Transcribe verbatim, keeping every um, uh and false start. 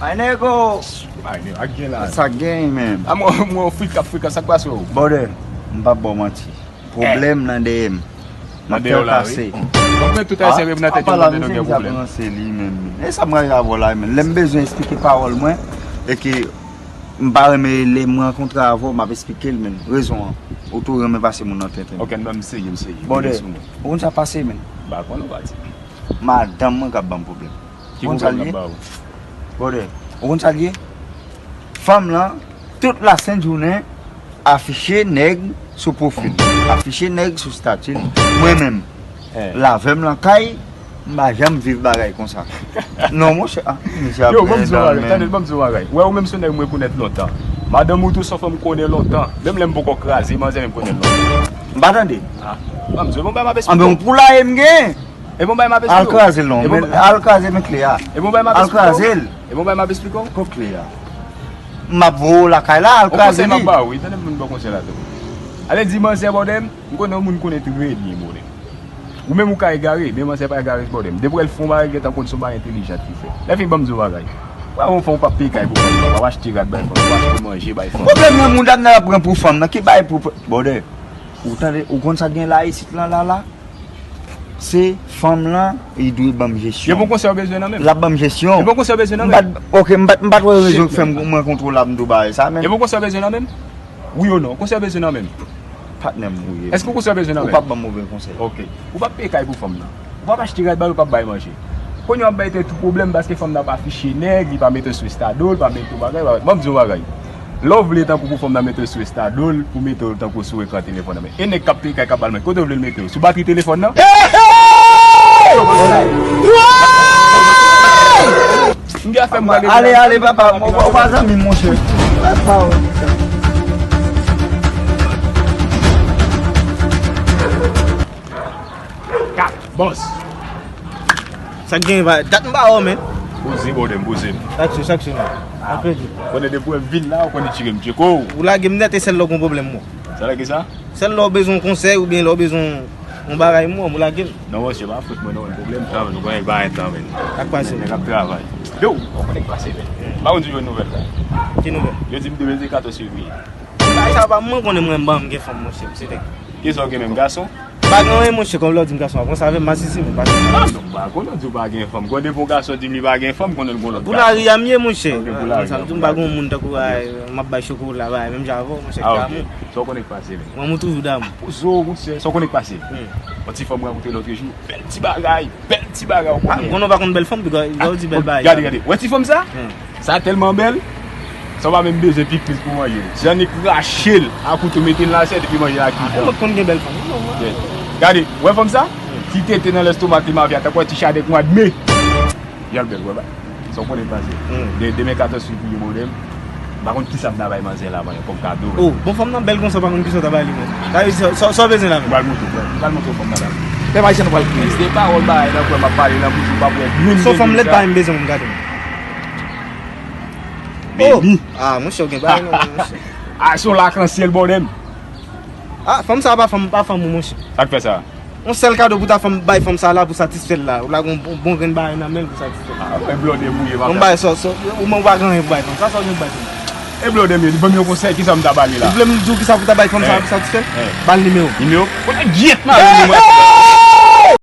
Ay, nego! Ay, nego, ak gen la. Sa gen, men. A, mwen, mwen, frik ap frik, sa k pase w? Brother, m p ap ba w manti. Pwoblèm nan dèyè m. M ap fè w kase. Donk, men tout ayisyen reve nan tèt yo, mande nan gen pwoblèm. Ranse li menm. E sa m rayi avè w la, men. Lè m bezwen eksplike pawòl mwen, e ke m pa renmen lè m rankontre avè w, m ap eksplike l, men. Rezon an. Ou tou renmen pase moun nan tenten. Ok, non, m serye, m serye. Brother, ou konn sa pase, men. M pa konn, ou pa di. Madanm mwen k ap ban m pwoblèm. Ki pwoblèm l ap ba ou? Brother, ou konn sa l ye? Fanm lan, tout lasent jounen, afiche nèg sou pwofil, afiche nèg sou stati l. Mwen menm, lavè m lakay, m pa janm viv bagay konsa. Non, monchè, ah, misye ap... Yo, ban m di w yon bagay, tande, ban m di w yon bagay. Ou wè, ou menm se yon nèg m rekonèt lontan. Madanm ou tou se yon fanm m konnen lontan. Menm lè m poko kraze, manzè, men m konnen l lontan. M pa tande. Ah, ban m di w, bon, ban m ap eksplike w. Anben, yon poulaye m gen. E bon, bay m ap eksplike w. Al kraze l non. Al kraze men kle a. E bon, bay m ap eksplike w. Al kraze l. E bon, bay m ap eksplike w. Kot kle a? M ap voye w lakay la, al kraze li. Yon konsèy m ap ba ou, wi, tande m ba w konsèy la tou. Ale di manzè, brother m, m konnen yon moun konnen trè byen, brother. Ou menm ou ka egare, men manzè pa egare, brother m. Depi w wè l fè yon bagay, gentan konn se yon bagay entèlijan li fè. Lè fini, ban m di w yon bagay. Ou pa wè yon fanm ou p ap peye kay pou fanm nan, w ap achte rad bay fanm, w ap achte manje bay fanm. Pwoblèm nan moun ap pran pou fanm nan, ki bay pou, brother. Ou tande, ou konn sa k gen la isit lan la la? Se fanm lan, li dwe ban m jesyon. E bon konsèy ou bezwen nan men m? L ap ban m jesyon. E bon konsèy ou bezwen nan men m? Ok, m pa t, m pa t wè rezon k fè m mwen kontwole ap m tou bagay sa, men. E bon konsèy ou bezwen nan men m? Wi ou non? Konsèy ou bezwen nan men m? Patnè m ou ye. Èske konsèy ou bezwen nan men m? Ou p ap ban m move konsèy. Ok. Ou p ap peye kay pou fanm nan. Ou p ap achte rad ba l, ou p ap bay manje. Kounye a w ap bay tèt ou pwoblèm paske fanm nan pa afiche nèg, li pa mete w sou estado, li pa mete w bagay, bagay. Ban m di w yon bagay. Lè w vle tankou pou fanm nan mete w sou estado l, pou mete w tankou sou ekran telefòn nan, men e nèg k ap peye kay k ap ba l manje, kote w vle l mete w? Sou batri telefòn nan? M gen afè m pral regle la. Ale, ale, papa, ou pa zanmi m, monchè. Papa, Gad, bòs. Sa k genyen, pa dat m pa wè w, men. Poze, brother m, poze m. Sak se, sak se, men. Apre di. Konnen depi w vin la, ou konnen tire m tcheko. Ou lage m nèt e sèl lè w gon pwoblèm, mwen. Sa lage sa? Sèl lè w bezwen yon konsèy oubyen lè w bezwen yon bagay, mwen, ou lage m. Non, monchè, pa fòt mwen, non, pwoblèm tan, men, ou konnen bagay tan, men. Sa k pase? Nèg ap travay. Yo, ou konnen k pase, men. M pa konn si w jwenn nouvèl la. Ki nouvèl? Yo di m demen se katòz fevriye. Bagay sa pa mwen konnen mwen, m pa m gen fanm, monchè, m se nèg. Kisa w gen menm, gason? M pa gen anyen, monchè, kòm lè w di m gason, w ap ranse avè m, masisi, men pa gen fanm. Ah, non, m pa konnen w di w pa gen fanm. Konnen pou yon gason di m li pa gen fanm, konnen l gon lòt gason. Pou lari a m ye, monchè. Ok, pou lari a, m pa gen yon moun tankou, ay, m ap bay chokola, bay, menm jan avè w, monchè, ki amou. Sa w konnen k pase, men. Mwen, mwen toujou damou. Poze w, monchè, sa w konnen k pase. Hmm. Yon ti fanm m rankontre lòt jou, bèl ti bagay, bèl ti bagay, ou konnen. Ah, konnen w pa konn bèl fanm, piga, piga w di bèl bagay. Gade, gade, wè ti fanm sa? Hmm. Sa tèlman bèl, sa w pa menm bezwen pikniz pou manje l. Jan li krache l a kouto, mete l nan asyèt epi manje l ak kidon. Lòt konn gen bèl fanm. Gade, wè fanm sa? Ti tete nan lèstomak li, mavya tankou ti chadèk mwa d me. Jan l bèl, wè ba. Sa w konnen k pase. De, demen katòz fevriye, brother m. M pa konn kisa m ta bay manzè la, mwen, kòm kado. Oh, bon, fanm nan bèl konsa, w pa konn kisa w ta bay li, men. Sa vle di, sa, sa, sa w bezwen la, men? M pral montre w, frè. M pral montre w fanm nan la. Pèp ayisyen, nou pral kriye. Se pawòl bagay nan kwen m ap pale nan bouch ou, pa pou moun. Son fanm lèd pa menm bezwen moun gade m. Oh! Ah, monchè, ou gen bagay non, monchè. Ah, se yon lakansyèl, brother m. Ah, fanm sa pa fanm, pa fanm ou, monchè. Sa k fè sa? Yon sèl kado pou ta fanm, bay fanm sa la pou satisfè l la. Ou lage yon bon, bon grenn bagay nan men l pou satisfè l. Ah, wè, brother m ou ye, papa. Yon bagay sa, sa, ou menm ou pa gen anyen pou bay fanm sa, sa w gen pou bay fanm? E brother m, ban m yon konsèy, kisa m ta ba li la? Ou vle m di w kisa pou ta bay fanm sa pou satisfè l? Ba l nimewo. Nimewo? Kote gyèt mari m, mwen?